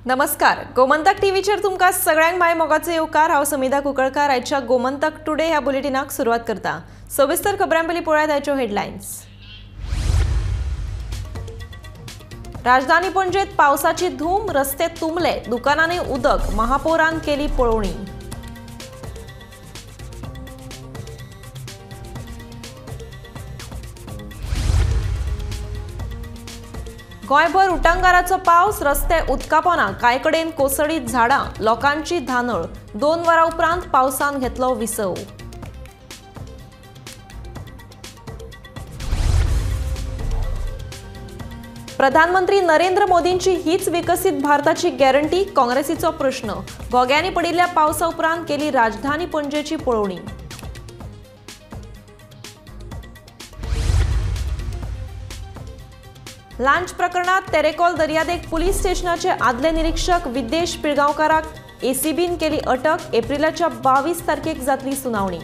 नमस्कार, गोमंतक टीव्हीचेर तुमकां सगळ्यांक my मोगाचो येवकार। हांव समिधा कुंकळकार आयच्या गोमंतक टुडे ह्या बुलेटिनाक सुरवात करता। सविस्तर खबरां पयलीं पळयात आयच्यो हेडलायन्स। राजधानी पणजेत पावसाची धूम, रस्ते तुंबले, दुकानांनी उदक, महापौरान केली पळोवणी। गोंयभर उटंगाराचो पावस, रस्ते उदकापोना, कांय कडेन कोसळीत झाडां, लोकांची धानळ। 2 वरां उपरांत पावसान घेतलो विसव। प्रधानमंत्री नरेंद्र मोदींची हीच विकसीत भारताची गॅरंटी, काँग्रेसीचो प्रश्न। घोग्यांनी पडिल्ल्या पावसा उपरांत केली राजधानी पणजेची पळोवणी। लांच प्रकरणात तेरेकोल दर्यादेग पुलीस स्टेशनाचे आदले निरीक्षक विदेश पिळगांवकाराक एसीबीन केली अटक। एप्रिलाच्या 22 तारखेक जातली सुनावणी।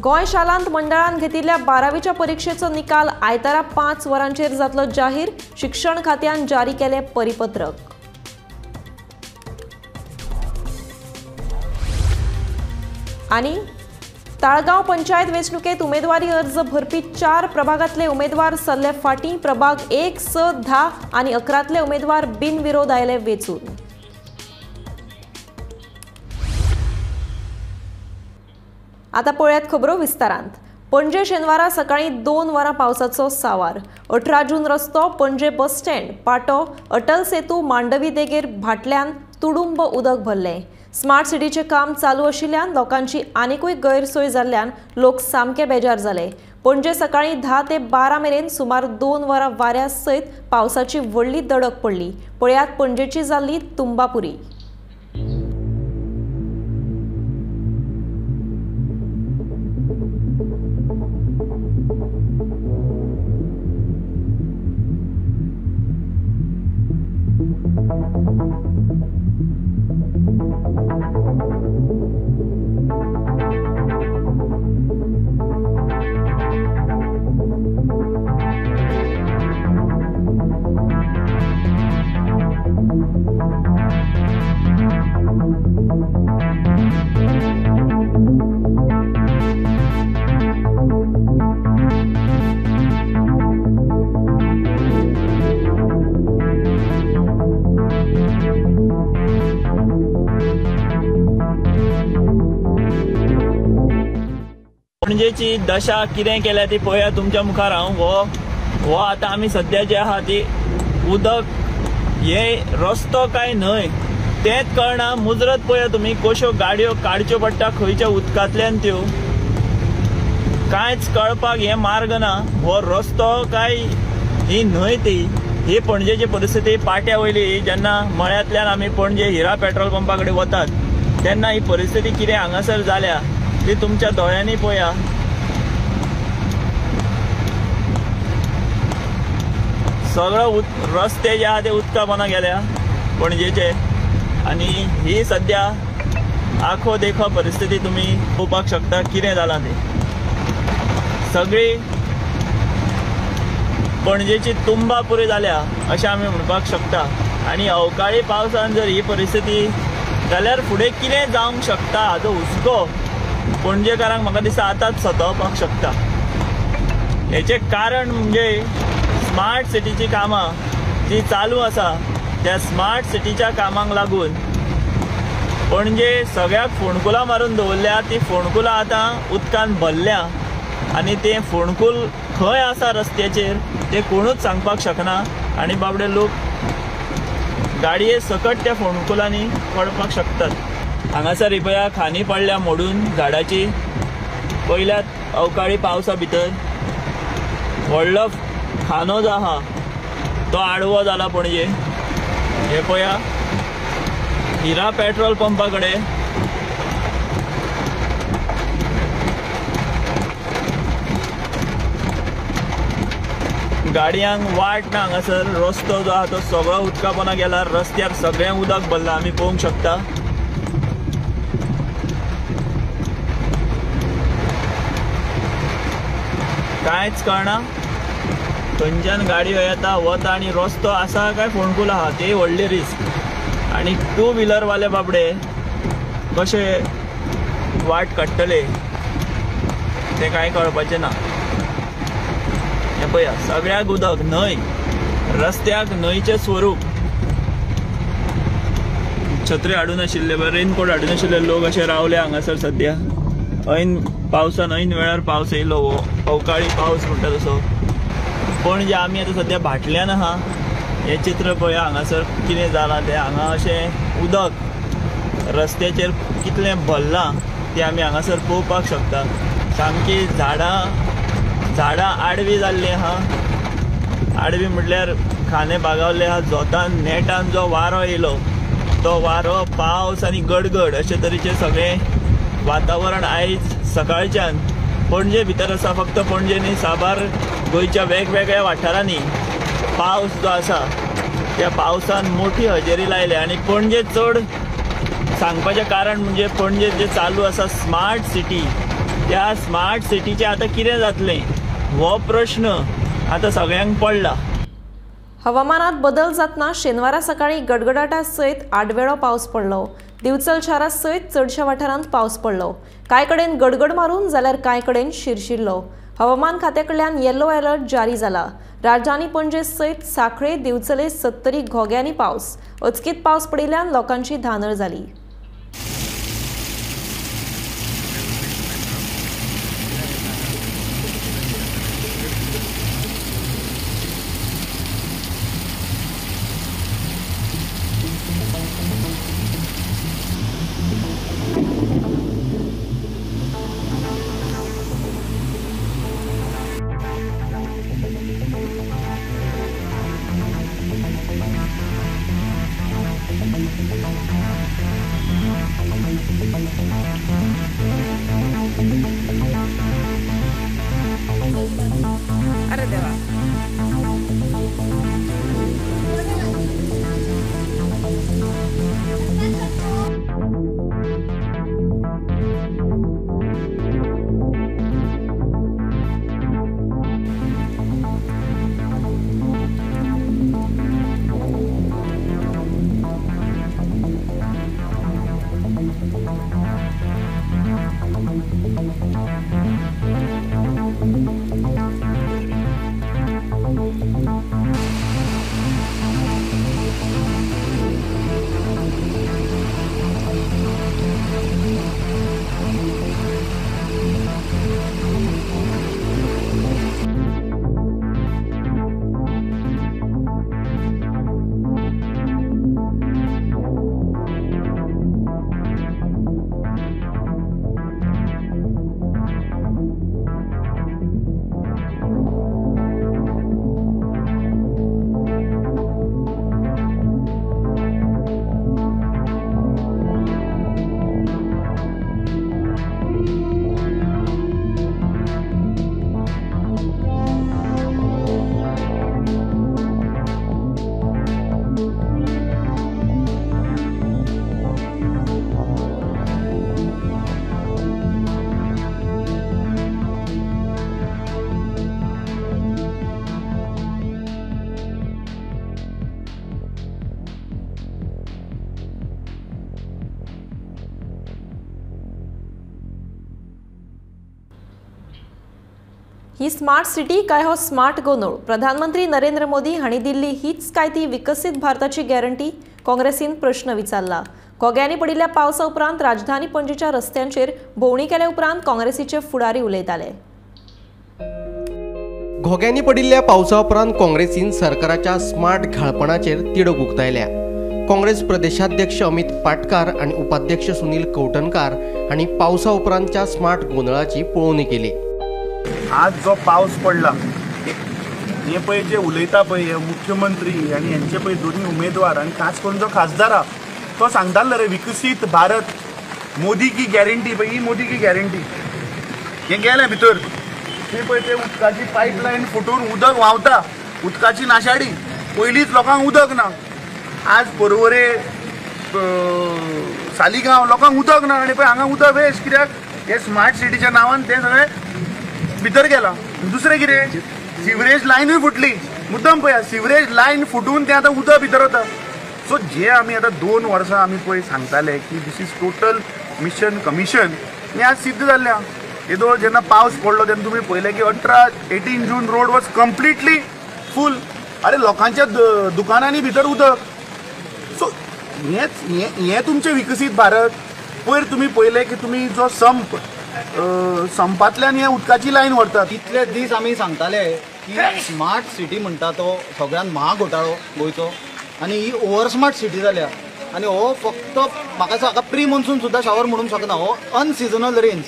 गोंय शालांत मंडळान घेतिल्ल्या 12वीच्या परीक्षेचो निकाल आयतारा 5 वरांचेर जातलो जाहीर। शिक्षण खात्यान जारी केलें परिपत्रक। आनी ताळगांव पंचायत वेंचणुकेत उमेदवारी अर्ज भरपी 4 प्रभागांतले उमेदवार सरले फाटीं। प्रभाग 1, 6, 10 आनी 11तले उमेदवार बिनविरोध आयले वेंचून। आतां पळयात खबरो विस्तारांत। पणजे शेनवारा सकाळीं 2 वरां पावसाचो सावार। 18 जून रस्तो, पणजे बस स्टँड, पाटो, अटल सेतू, मांडवी देगेर भाटल्यान तुडुंब उदक भरलें। स्मार्ट सिटीचें काम चालू आशिल्ल्यान लोकांची आनिकूय गैरसोय जाल्ल्यान लोक सामके बेजार जाले। पणजे सकाळीं 10 ते 12 मेरेन सुमार 2 वरां वाऱ्या सयत पावसाची व्हडली दडक पडली। पळयात पणजेची जाल्ली तुंबापुरी। पणजेची दशा कितें केल्या ती पळया तुमच्या मुखार। हांव हो हो आतां आमी सद्या जे आहा ती उदक हे रस्तो काय न्हय तेंच कळना। मुजरत पळया तुमी कश्यो गाडयो काडच्यो पडटा खंयच्या उदकांतल्यान त्यो, कांयच कळपाक हे मार्ग ना। हो रस्तो काय ही न्हय ती ही पणजेची परिस्थिती। पाट्या वयली जेन्ना मळ्यांतल्यान आमी पणजे हिरा पेट्रोल पंपा कडेन वतात तेन्ना ही परिस्थिती कितें हांगासर जाल्या ती तुमच्या दोळ्यांनी पळया। सगळो रस्ते जे आहा ते उदका पोंदा गेल्या पणजेचे आनी ही सद्या आखो देखो परिस्थिती तुमी पळोवपाक शकता कितें जालां तें। सगळी पणजेची तुंबा पुरी जाल्या अशें आमी म्हणपाक शकता। आनी अवकाळी पावसान जर ही परिस्थिती जाल्यार फुडें कितें जावंक शकता हाचो हुस्को पणजेकारांक म्हाका दिसता आतांच सतावपाक शकता। हेचें कारण म्हणजे स्मार्ट सिटीची कामां जी चालू आसा त्या स्मार्ट सिटीच्या कामांक लागून पणजे सगळ्याक फोंडकुलां मारून दवरल्या। ती फोंडकुलां आतां उदकान भरल्या आनी तें फोंडकूल खंय आसा रस्त्याचेर तें कोणूच सांगपाक शकना आनी बाबडे लोक गाडये सकट त्या फोंडकुलांनी पडपाक शकतात। हांगासर पळया खांदी पडल्या मोडून झाडाची। पयल्यात अवकाळी पावसा भितर व्हडलो खांदो जो आहा तो आडवो जाला पणजे। हे पळया हिरा पेट्रोल पंपा कडेन गाडयांक वाट ना। हांगासर रस्तो जो आहा तो सगळो उदका पोंदा गेला, रस्त्यार सगळें उदक भरलां आमी पळोवंक शकता। कांयच कळना। खंयच्यान गाडयो येता वता आनी रस्तो आसा काय फोंडकुल आहा ते व्हडली रिस्क. आनी टू व्हिलरवाले बाबडे कशे वाट काडटले तें कांय कळपाचें ना. हें पळया सगळ्याक उदक, न्हंय, रस्त्याक न्हंयचें स्वरूप. छत्री हाडून आशिल्ले, रेनकोट हाडून आशिल्ले लोक अशे रावले हांगासर सद्या. ऐन पावसान ऐन वेळार पावस येयलो, हो अवकाळी पावस म्हणटा तसो. पणजे आमी आतां सद्या भाटल्यान आहा. हें चित्र पळया हांगासर कितें जालां तें. हांगा अशें उदक रस्त्याचेर कितलें भरलां तें आमी हांगासर पळोवपाक शकता. सामकी झाडां आडवी जाल्लीं आहा. आडवी म्हटल्यार खांदे बागावल्ले आहा. जोतान नेटान जो वारो येयलो तो वारो, पावस आनी गडगड अशे तरेचें सगळें वातावरण आयज सकाळच्यान पणजे भितर आसा. फक्त पणजे न्ही, साबार गोंयच्या वेगवेगळ्या वाठारांनी पावस जो आसा त्या पावसान मोठी हजेरी लायल्या. आनी पणजे चड सांगपाचें कारण म्हणजे पणजे जे चालू आसा स्मार्ट सिटी, त्या स्मार्ट सिटीचें आतां कितें जातलें हो प्रश्न आतां सगळ्यांक पडला. हवामानात बदल जातना शेनवारा सकाळी गडगडाटा सयत आडवेळो पावस पडलो. दिवचल शारा सयत चडश्या वाठारांत पावस पडलो. कांय कडेन गडगड मारून जाल्यार कांय कडेन शिरशिरलो. हवामान खात्या कडल्यान येलो अलर्ट जारी जाला. राजधानी पणजे सयत साखळे, दिवचले, सत्तरी घोग्यांनी पावस. अचकीत पावस पडिल्ल्यान लोकांची धानळ जाली. अरे देवा, ही स्मार्ट सिटी काय हो स्मार्ट गोंदळ. प्रधानमंत्री नरेंद्र मोदी हांणी दिल्ली हीच काय ती विकसीत भारताची गॅरंटी, काँग्रेसीन प्रश्न विचारला. घोग्यांनी पडिल्ल्या पावसा उपरांत राजधानी पणजेच्या रस्त्यांचेर भोंवडी केल्या उपरांत काँग्रेसीचे फुडारी उलयताले. घोग्यांनी पडिल्ल्या पावसा उपरांत काँग्रेसीन सरकाराच्या स्मार्ट घाळपणाचेर तिडक उक्तायल्या. काँग्रेस प्रदेशाध्यक्ष अमित पाटकार आनी उपाध्यक्ष सुनील कवठणकार हांणी पावसा उपरांतच्या स्मार्ट गोंदळाची पळोवणी केली. आज जो पावस पडला हे पळय जे उलयता पळय हे मुख्यमंत्री आनी हेंचे पळय दोनूय उमेदवार आनी खास करून जो खासदार आहा तो सांगतालो रे विकसीत भारत, मोदी की गॅरंटी. पळय ही मोदी की गॅरंटी हें गेलें भितर. थंय पळय ते उदकाची पायपलायन फुटून उदक व्हांवता, उदकाची नाशाडी, पयलींच लोकांक उदक ना. आज पर्वरे सालिगांव लोकांक उदक ना आनी पळय हांगा उदक वेस्ट कित्याक हे स्मार्ट सिटीच्या नांवान तें सगळें भितर गेला. दुसरें कितें सिवरेज लायनूय फुटली. मुद्दम पळया, सिवरेज लायन फुटून तें आतां उदक भितर वता. सो जे आमी आतां 2 वर्सां आमी पळय सांगताले की this is total mission commission, हें आज सिद्ध जाल्लें आहा. येदोळ जेन्ना पावस पडलो तेन्ना तुमी पळयलें की 18 जून रोड वॉज कंप्लिटली फूल. अरे लोकांच्या दुकानांनी भितर उदक. सो हें हें तुमचें विकसीत भारत. पयर तुमी पळयलें की तुमी जो संप संपांतल्यान हे उदकाची लायन व्हरतात. इतले दीस आमी सांगताले की स्मार्ट सिटी म्हणटा तो सगळ्यान महाघोटाळो गोंयचो आनी ही ओवर स्मार्ट सिटी जाल्या. आनी हो फक्त म्हाका दिसता हाका प्री मॉन्सून सुद्दां शावर म्हणूंक शकना. हो अनसिजनल रेन्स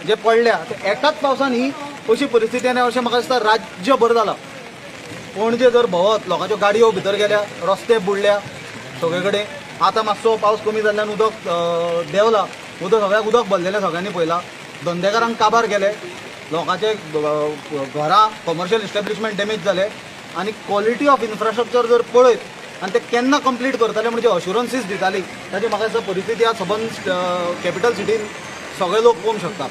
जे पडल्या ते एकाच पावसान ही अशी परिस्थिती आनी अशें म्हाका दिसता राज्यभर जाला. पणजे जर भोंवत लोकांच्यो गाडयो भितर गेल्या, रस्ते बुडल्या सगळे कडेन. आतां मातसो पावस कमी जाल्ल्यान उदक देंवला, उदक सगळ्याक उदक भरलेलें सगळ्यांनी पळयलां. धंदेकारांक काबार गेले, लोकांचे घरां कॉमर्शियल इस्टॅब्लिशमेंट डॅमेज जाले. आनी क्वॉलिटी ऑफ इन्फ्रास्ट्रक्चर जर पळयत आनी ते केन्ना कंप्लीट करतले म्हणजे अश्युरन्सीस दिताली ताची म्हाका दिसता परिस्थिती आज सबंद कॅपिटल सिटीन सगळे लोक पळोवंक शकता.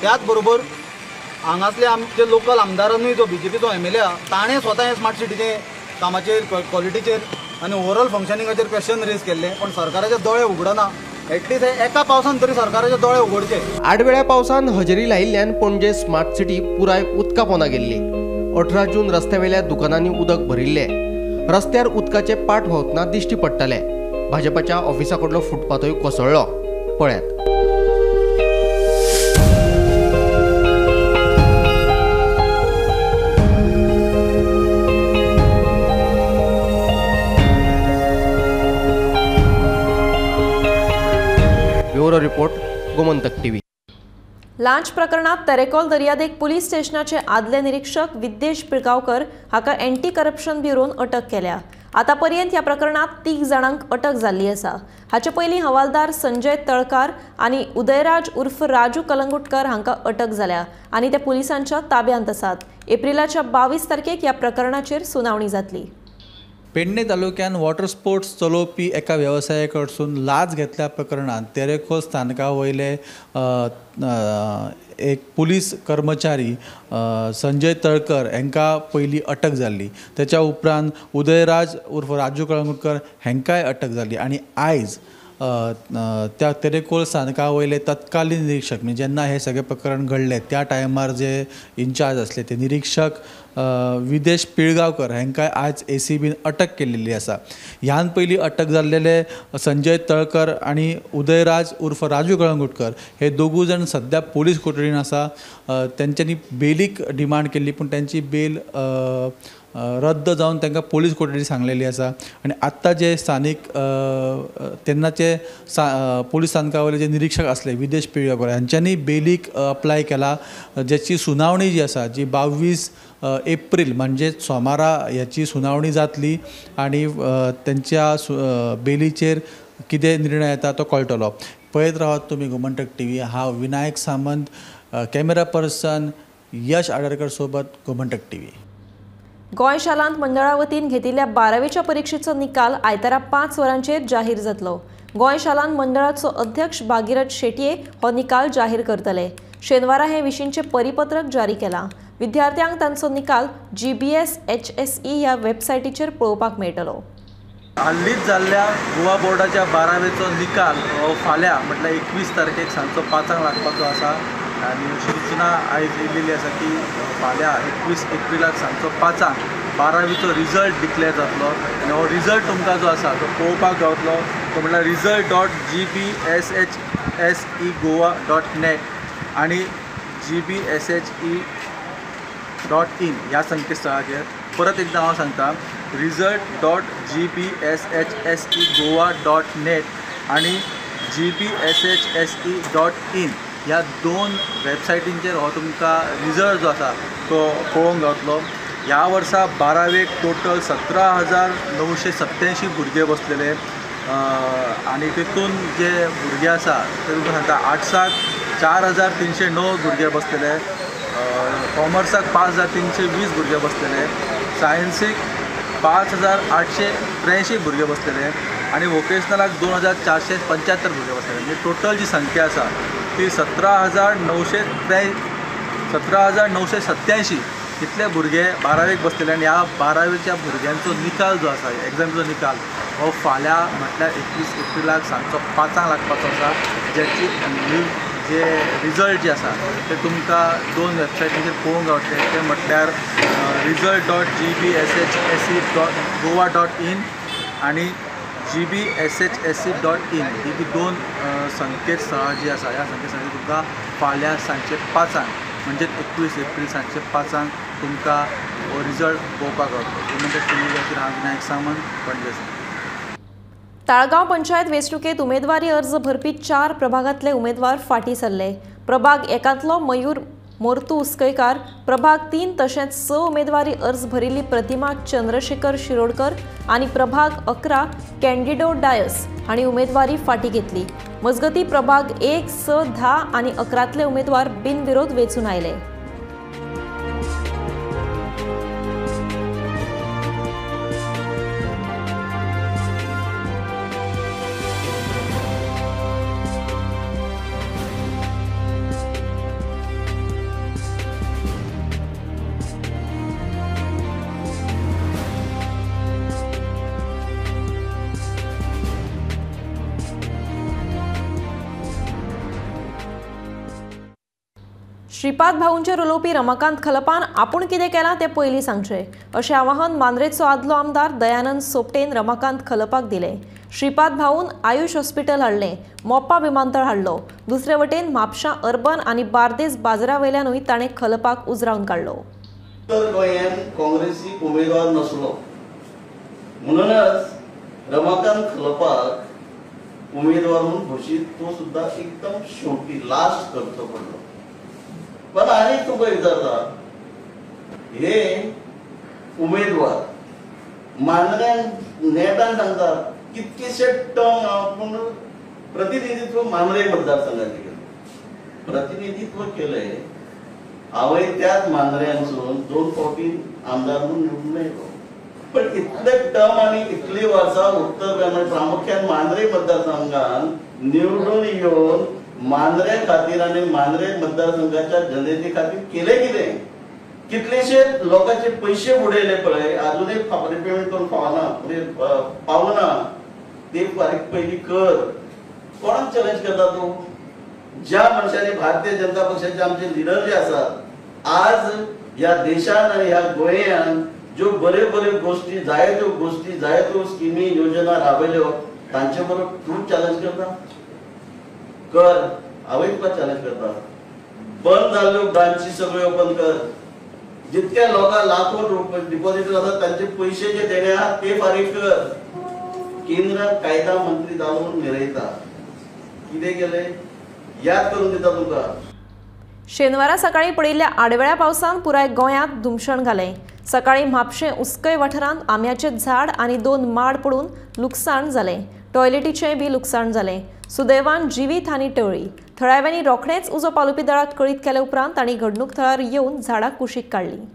त्याच बरोबर हांगासले आमचे लोकल आमदारानूय जो बीजेपीचो एमएलए आहा ताणें स्वता हें स्मार्ट सिटीचें कामाचेर क्वॉलिटीचेर आनी ओवरऑल फंक्शनिंगाचेर क्वेश्चन रेज केल्ले, पण सरकाराचे दोळे उगडना. एटलीस्ट एका पावसान तरी सरकाराचे दोळे उगडचे. आडवेळ्या पावसान हजेरी लायिल्ल्यान पणजे स्मार्ट सिटी पुराय उदका पोंदा गेल्ली. 18 जून रस्त्यावेल्या दुकानांनी उदक भरिल्लें. रस्त्यार उदकाचे पाट व्हांवतना दिश्टी पडटाले. भाजपाच्या ऑफिसा कडलो फुटपाथूय कोसळ्ळो. पळयात. Bureau report, Gomantak TV. लांच प्रकरणात तेरेखोल दर्यादेग पुलीस स्टेशनाचे आदले निरीक्षक विद्येश पिळगांवकर हाका एंटी करप्शन ब्युरोन अटक केल्या. आतापर्यंत ह्या प्रकरणात 3 जाणांक अटक जाल्ली आसा. हाचे पयलीं हवालदार संजय तळकार आनी उदयराज उर्फ राजू कलंगुटकर हांकां अटक जाल्या आनी ते पुलिसांच्या ताब्यांत आसात. एप्रिलाच्या 22 तारखेक ह्या प्रकरणाचेर सुनावणी जातली. पेडणे तालुक्यान वॉटर स्पोर्ट्स चलोवपी एका वेवसाया कडसून लाच घेतल्या प्रकरणांत तेरेखोल स्थानका वयले एक पुलीस कर्मचारी संजय तळकर हांकां पयलीं अटक जाल्ली. तेच्या उपरांत उदयराज उर्फ राजू कळंगुटकर हांकांय अटक जाली आनी आयज त्या तेरेखोल स्थानका वयले तत्कालीन निरीक्षक म्हणजे जेन्ना हें सगळें प्रकरण घडलें त्या टायमार जे इन्चार्ज आसले ते निरीक्षक विदेश पिळगांवकर हांकां आज एसीबीन अटक केल्ली आसा. ह्यान पयलीं अटक जाल्लेले संजय तळकर आनी उदयराज उर्फ राजू कळंगुटकर हे दोगूय जाण सद्या पुलीस कोठडीन आसा. तेंच्यांनी बेलीक डिमांड केल्ली पूण तेंची बेल रद्द जावन तांकां पुलीस कोठडी सांगलेली आसा. आनी आत्तां जे स्थानीक तेन्नाचे पुलीस स्थानका वयले जे निरीक्षक आसले विदेश पिळगांवकर हांच्यांनी बेलीक अप्लाय केला, ज्याची सुनावणी जी आसा जी 22 एप्रील म्हणजे सोमारा ह्याची सुनावणी जातली आनी तेंच्या बेलीचेर कितें निर्णय येता तो कळटलो. पळयत रावात तुमी गोमंतक टीव्ही. हांव विनायक सामंत, कॅमेरा पर्सन यश आडरकर सोबत गोमंतक टीव्ही. गोंय शालांत मंडळा वतीन घेतिल्ल्या 12वेच्या परिक्षेचो निकाल आयतारा 5 वरांचेर जाहीर जातलो. गोंय शालांत मंडळाचो अध्यक्ष भागीरथ शेटये हो निकाल जाहीर करतले. शेनवारा हे विशींचें परिपत्रक जारी केलां. विद्यार्थ्यांक तांचो निकाल GBS HSE ह्या वेबसायटीचेर पळोवपाक मेळटलो. हालींच जाल्ल्या गोवा बोर्डाच्या 12वेचो निकाल फाल्यां म्हटल्यार 21 तारखेक सांजचो 5 लागपाचो आसा आनी सूचना आयज येयलेली आसा की फाल्यां 21 एप्रिलाक सांजचो 5 12वेचो रिजल्ट डिक्लेअर जातलो आनी हो रिजल्ट तुमकां जो आसा तो पळोवपाक गावतलो. तो म्हटल्यार result.gbshsegoa.net आनी gbshe.in ह्या संकेतस्थळाचेर. परत एकदां हांव सांगता, result.gbshsegoa.net आनी gbshse.in ह्या 2 वेबसायटींचेर हो तुमकां रिजल्ट जो आसा तो पळोवंक गावतलो. ह्या वर्सा 12वेक टोटल 17,987 भुरगे बसलेले आनी तितून जे भुरगे आसा ते तुमकां सांगता आर्ट्साक 4,309 भुरगे बसलेले, कॉमर्साक 5,320 भुरगे बसलेले, सायन्सीक 5,883 भुरगे बसलेले आनी वोकेशनलाक 2,475 भुरगे बसलेले. म्हणजे टोटल जी संख्या आसा ती 17,987 कितले भुरगे बारावेक बसतले आनी ह्या बारावेच्या भुरग्यांचो निकाल जो आसा, एग्जामीचो निकाल हो फाल्यां म्हटल्यार 21 एप्रिलाक सांजचो 5 लागपाचो आसा. ज्याची जे रिजल्ट जे आसा ते तुमकां 2 वेबसायटीचेर पळोवंक गावतले. ते म्हटल्यार result.gbshsc.goa.in आनी gbshsc.in ही ती 2 संकेतस्थळां जी आसा, ह्या संकेतस्थळाचेर तुमकां फाल्यां सांजचे 5 म्हणजे 21 एप्रील सांजचे 5 तुमकां हो रिजल्ट पळोवपाक गावतलो. खातीर हांव विनायक सामंत, पणजे. ताळगांव पंचायत वेंचणुकेंत उमेदवारी अर्ज भरपी 4 प्रभागांतले उमेदवार फाटीं सरले. प्रभाग 1 मयूर मोर्तू उसकयकार, प्रभाग 3 तशेंच 6 उमेदवारी अर्ज भरिल्ली प्रतिमा चंद्रशेखर शिरोडकर आनी प्रभाग 11 कॅन्डिडो डायस हांणी उमेदवारी फाटीं घेतली. मजगतीं प्रभाग 1, 6, 10 आनी 11 उमेदवार बिनविरोध वेंचून आयले. श्रीपाद भाऊंचेर उलोवपी रमाकांत खलपान आपूण कितें केलां तें पयलीं सांगचें अशें आवाहन मांद्रेचो आदलो आमदार दयानंद सोपटेन रमाकांत खलपाक दिलें. श्रीपाद भाऊन आयुष हॉस्पिटल हाडलें, मोपा विमानतळ हाडलो. दुसरे वटेन म्हापशां अर्बन आनी बार्देस बाजारा वयल्यानूय ताणें खलपाक उजरावन काडलो. उत्तर गोंयांत काँग्रेसीक उमेदवार नासलो म्हणूनच रमाकांत खलपाक उमेदवार म्हणून घोशीत तो सुद्दां एकदम शेवटी लास्ट करचो पडलो. पण आनी तुका विचारता, हे उमेदवार मांद्र्यान नेटान सांगता कितकेशे टर्म आपूण प्रतिनिधित्व मांद्रे मतदारसंघाचे केलें, प्रतिनिधित्व केलें. हांवें त्याच मांद्र्यांसून 2 फावटी आमदार म्हणून निवडून आयलो. पण इतले टर्म आनी इतली वर्सां उत्तर गोंय प्रामुख्यान मांद्रे मतदारसंघान निवडून येवन मांद्रे खातीर आनी मांद्रे मतदारसंघाच्या जनते खातीर केले कितें? कितलेशे लोकांचे पयशे उडयले पळय, अजूनय रिपेमेंट करून पावना, पावना. ते फारीक पयलीं कर. कोणाक चॅलेंज करता तूं? ज्या मनशांनी भारतीय जनता पक्षाचे आमचे लिडर जे आसात, आज ह्या देशान आनी ह्या गोंयान ज्यो बऱ्यो बऱ्यो गोश्टी, जायत्यो गोश्टी, जायत्यो स्किमी योजना राबयल्यो, तांचे बरोबर तूं चॅलेंज करता? कर. हांवूय तुका चॅलेंज करता. बंद जाल्ल्यो ब्रांची सगळ्यो ओपन कर. जितक्या लोकांक लाखो रुपये डिपॉझिट आसा तांचे पयशे जे देणे आहा ते फारीक कर. केंद्रात कायदा मंत्री जावन मिरयता कितें केलें याद करून दिता तुका. शेनवारा सकाळी पडिल्ल्या आडवेळ्या पावसान पुराय गोंयांत धुमशण घालें. सकाळी म्हापशें उसकय वाठारांत आंब्याचें झाड आनी 2 माड पडून लुकसाण जालें. टॉयलेटीचें बी लुकसाण जालें. सुदैवान जिवीत हानी टळ्ळी. थळाव्यांनी रोखडेंच उजो पालोवपी दळाक कळीत केले उपरांत तांणी घडणूक थळार येवन झाडां कुशीक काडलीं.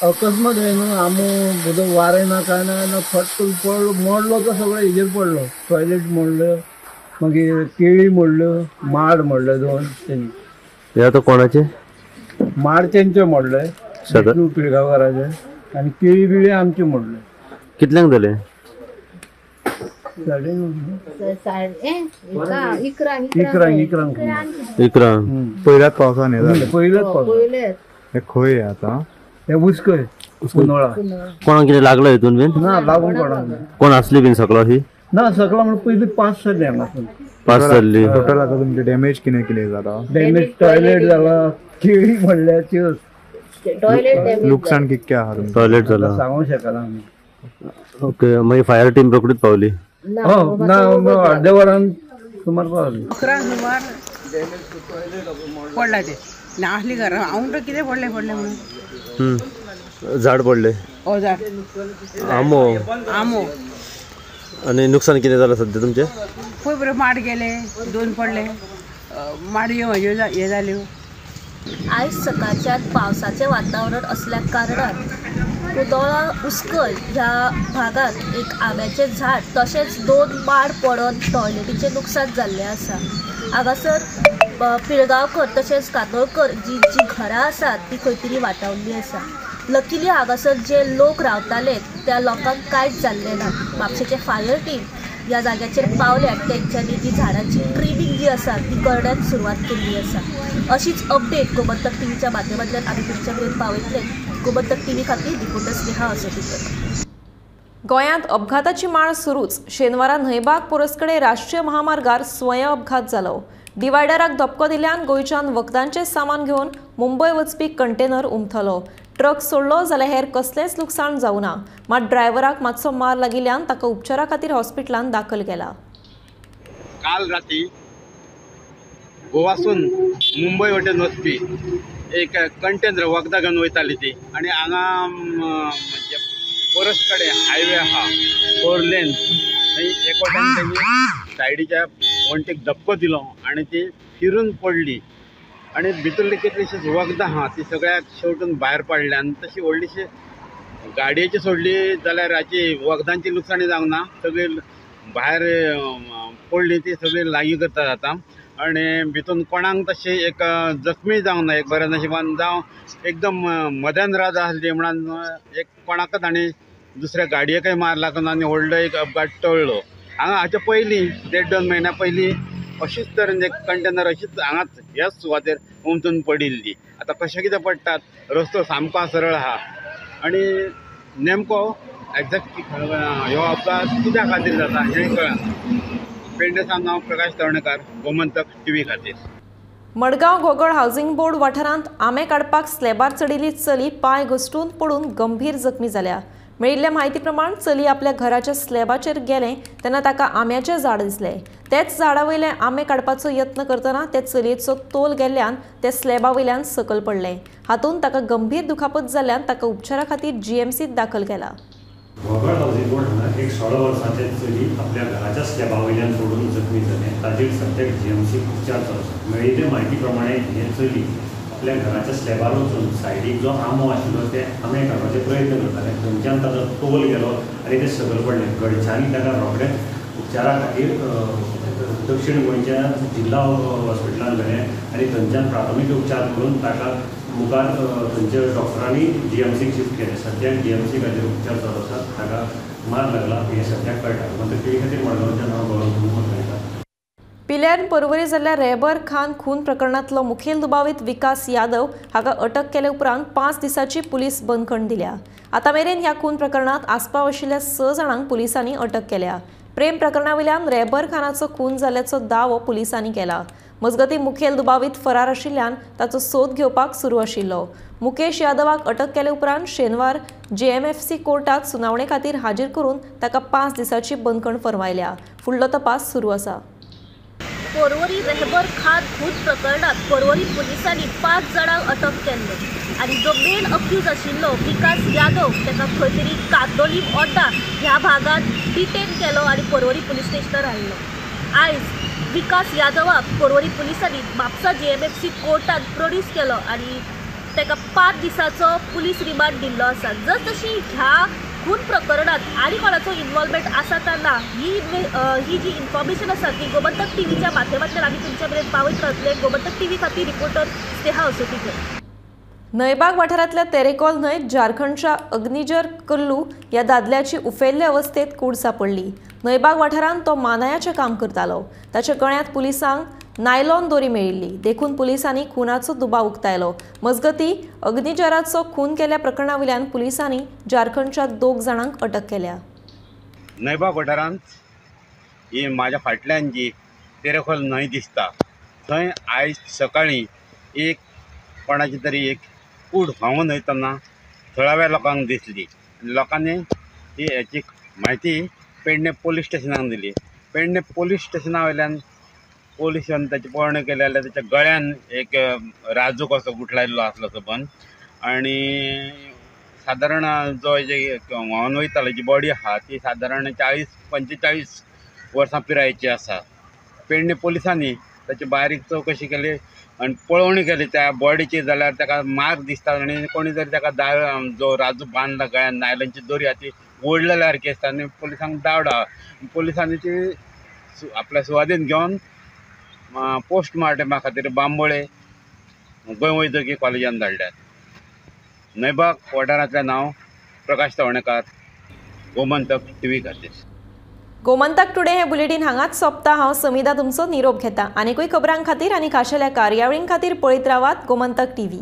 अकस्मात न्हू आमो उदक वारें ना काय ना फट्ट पडलो, मोडलो तो सगळो हेजेर पडलो. टॉयलेट मोडलो, मागीर केळी मोडल्यो, माड मोडले 2 तेणी. हे आतां कोणाचे माड? तेंचे मोडले, विष्णू पिळगांवकाराचे, आनी केळी बिळी आमचे मोडले. कितल्यांक जाले? 11. पयल्याच पावसान? पयल्याच पावसान. हे खंय आतां? हे उसकय. कुंदोळा. कोणाक कितें लागलं हितून बीन? ना लागून कोणाक. कोण आसली बीन सकलो अशी? ना सकला म्हणून पयलीं पास जाली हांगासून. पास जाल्ली. टोटल आता तुमचे डॅमेज कितें कितें जाला? डॅमेज टॉयलेट जाला, केळी म्हणल्या त्यो. लुकसाण कितके आहा तुमचें? टॉयलेट जाला सांगूंक शकना आमी. ओके, मागीर फायर टीम रोखडीच पावली? हो ना, अर्द्या वरान सुमार पावली. 11 सुमार पडला ते नासली घरा. हांव म्हणटा कितें पडलें पडलें म्हणून. झाड पडले? हो झाड. आंबो. आंबो. आनी नुकसान कितें जालां सद्या तुमचें? पळय बरें माड गेले, 2 पडले, माडयो ह्यो हे जाल्यो. आयज सकाळच्यान पावसाचें वातावरण असल्या कारणान कुंदोळा उसकल ह्या भागांत एक आंब्याचें झाड तशेंच 2 माड पडून टॉयलेटीचें नुकसान जाल्लें आसा. हांगासर पिळगांवकर तशेंच कांदोळकर जी जी घरां आसात ती खंय तरी वाटावल्ली आसा. लकीली हांगासर जे लोक रावताले त्या लोकांक कांयच जाल्लें ना. म्हापशेंचे फायर टीम ह्या जाग्याचेर पावल्या तेंच्यांनी जी झाडांची ट्रिमींग जी आसा ती करण्याक सुरवात केल्ली आसा. अशीच अपडेट गोमंतक टीव्हीच्या माध्यमांतल्यान आमी तुमच्या मेरेन पावयतले. गोमंतक टीव्ही खातीर रिपोर्टर स्नेहा असोटीकर. गोंयांत अपघाताची माळ सुरूच. शेनवारा न्हंयबाग पोरसकडे राष्ट्रीय महामार्गार स्वयं अपघात जालो. डिवायडराक धपको दिल्यान गोंयच्यान वखदांचें सामान घेवन मुंबय वचपी कंटेनर उमथलो. ट्रक सोडलो जाल्यार हेर कसलेंच लुकसाण जावं ना. मात ड्रायव्हराक मातसो मार लागिल्ल्यान ताका उपचारा खातीर हॉस्पिटलांत दाखल केला. काल राती गोवासून मुंबय वटेन वचपी एक कंटेनर वखदां घेवन वयताली ती आनी हांगा म्हणजे पोरस कडेन हायवे आहा 4 लेन थंय एक वटेन तेणी सायडीच्या वण्टीक धपको दिलो आनी ती फिरून पडली आनी भितरली कितलीशीच वखदां आहा ती सगळ्याक शेवटून भायर पडल्या आनी तशी व्हडलीशी गाडयेची सोडली जाल्यार हाची वखदांची लुकसाणी जावंक ना, सगळी भायर पडली ती सगळी लागीं करतात आतां आनी भितून कोणाक तशी एक जखमी जावंक ना. एक बऱ्या नशिबान जावं एकदम मध्यान रात आसली म्हणून एक कोणाकच आनी दुसऱ्या गाडयेकय मार लागून आनी व्हडलो एक अपघात टळ्ळो. हांगा हाच्या पयलीं 1.5-2 म्हयन्या पयलीं अशीच तरेन एक कंटेनर अशीच हांगाच ह्याच सुवातेर उमथून पडिल्ली. आतां कशें कितें पडटात, रस्तो सामको सरळ आहा आनी नेमको एग्जॅक्ट ह्यो अपघात कित्या खातीर जाता हें कळना. पेडणे सावन हांव प्रकाश तवणेकर, गोमंतक टीव्ही खातीर. मडगांव घोगळ हावसिंग बोर्ड वाठारांत आंबे काडपाक स्लॅबार चडिल्ली चली पांय घसटून पडून गंभीर जखमी जाल्या. मेळिल्ल्या म्हायती प्रमाण चली आपल्या घराच्या स्लॅबाचेर गेलें तेन्ना ताका आंब्याचें झाड दिसलें. तेच झाडा वयले आंबे काडपाचो यत्न करतना ते चलयेचो तोल गेल्ल्यान ते स्लॅबा वयल्यान सकयल पडलें. हातूंत ताका गंभीर दुखापत जाल्ल्यान ताका उपचारा खातीर जीएमसीत दाखल केला. घोगळ हावसिंग बोर्ड हांगा एक 16 वर्सांचें चली आपल्या घराच्या स्लॅबा वयल्यान पडून जखमी जालें. ताजेर सद्याक जीएमसीक उपचार चालू आसा. मेळिल्ले म्हायती प्रमाणे हें चली आपल्या घराच्या स्लॅबार वचून सायडीक जो आंबो आशिल्लो ते आंबे काडपाचे प्रयत्न करताले. थंयच्यान ताजो तोल गेलो आनी ते सकयल पडलें. घरच्यांनी ताका रोखडेंच उपचारा खातीर दक्षिण गोंयच्या जिल्हा हॉस्पिटलांत व्हेलें आनी थंयच्यान प्राथमीक उपचार करून ताका मुखार थंयच्या डॉक्टरांनी जीएमसीक शिफ्ट केलें. सद्याक जीएमसी खातीर उपचार चालू आसात. ताका मार लागला हें सद्याक कळटा. गोमंतक टीव्ही खातीर मडगांवच्यान हांव गौरव मुर्मू. पिल्यान पर्वरी जाल्ल्या रेहबर खान खून प्रकरणांतलो मुखेल दुबावीत विकास यादव हाका अटक केले उपरांत 5 दिसांची पुलीस बंदखण दिल्या. आतां मेरेन ह्या खून प्रकरणांत आस्पाव आशिल्ल्या 6 जाणांक पुलिसांनी अटक केल्या. प्रेम प्रकरणा वयल्यान रेहबर खानाचो खून जाल्ल्याचो दावो पुलिसांनी केला. मजगतीं मुखेल दुबावीत फरार आशिल्ल्यान ताचो सोद घेवपाक सुरू आशिल्लो. मुकेश यादवाक अटक केले उपरांत शेनवार जेएमएफसी कोर्टात सुनावणे खातीर हाजीर करून ताका 5 दिसांची बंदखण फर्मायल्या. फुडलो तपास सुरू आसा. पर्वरी रेहबर खान खून प्रकरणात पर्वरी पुलिसांनी 5 जाणांक अटक केल्ले आनी जो मेन अक्यूज आशिल्लो विकास यादव ताका खंय तरी कांदोलीम ओड्डा ह्या भागांत डिटेन केलो आनी पर्वरी पुलीस स्टेशनार हाडलो. आयज विकास यादवाक पर्वरी पुलिसांनी म्हापसा जेएमएफसी कोर्टात प्रोड्यूस केलो आनी ताका 5 दिसांचो पुलीस रिमांड दिल्लो आसा. जसजशी ह्या खून प्रकरणात आनी कोणाचो इन्वॉल्वमेंट आसा काय ना ही जी इन्फॉर्मेशन आसा ती गोमंतक टीव्हीच्या माध्यमांतल्यान आमी तुमच्या मेरेन पावयत रावतले. गोमंतक टीव्ही खातीर रिपोर्टर स्नेहा असोटीकर. न्हंयबाग वाठारांतल्या तेरेकोल न्हंयत झारखंडच्या अग्निजर कल्लू ह्या दादल्याची उफेल्ले अवस्थेत कूड सांपडली. न्हंयबाग वाठारांत तो मानायाचें काम करतालो. ताच्या गळ्यांत पुलिसांक नायलॉन दोरी मेळिल्ली. देखून पुलिसांनी खुनाचो दुबाव उक्तायलो. मजगती अग्निजराचो खून केल्या प्रकरणा वयल्यान पुलिसांनी झारखंडच्या 2 जाणांक अटक केल्या. न्हंयबाग वाठारांत ही म्हाज्या फाटल्यान जी तेरेखोल न्हंय दिसता थंय आयज सकाळीं एक कोणाची तरी एक कूड व्हांवून वयतना थळाव्या लोकांक दिसली. लोकांनी ती हेची म्हायती पेडणे पोलीस स्टेशनाक दिली. पेडणे पोलीस स्टेशना वयल्यान पोलिसान ताची पळोवणी केली जाल्यार ताच्या गळ्यान एक राजू कसो गुठलायल्लो आसलो सबंद आनी सादारण जो व्हांवन वयतालो जी बॉडी आहा ती सादारण 40-45 वर्सां पिरायेची आसा. पेडणे पोलिसांनी ताची बारीक चवकशी केली आनी पळोवणी केली त्या बॉडीची जाल्यार ताका मार्क दिसता आनी कोणी तरी ताका जो राजू बांदला गळ्यान नायलनची दोरी आहा ती ओडलेल्या सारकी आसता आनी पोलिसांक दावडा. पोलिसांनी ती आपल्या सुवादीन घेवन पोस्टमार्टमा खातीर बांबोळे गोंय वैजकी कॉलेजान धाडल्यात. न्हंयबाग वाठारांतलें नांव प्रकाश तवणेकार, गोमंतक टीव्ही खातीर. गोमंतक टुडे हे बुलेटीन हांगाच सोंपता. हांव समिदा तुमचो निरोप घेता. आनीकूय खबरां खातीर आनी खाशेल्या कार्यावळीं खातीर पळयत रावात गोमंतक टीव्ही.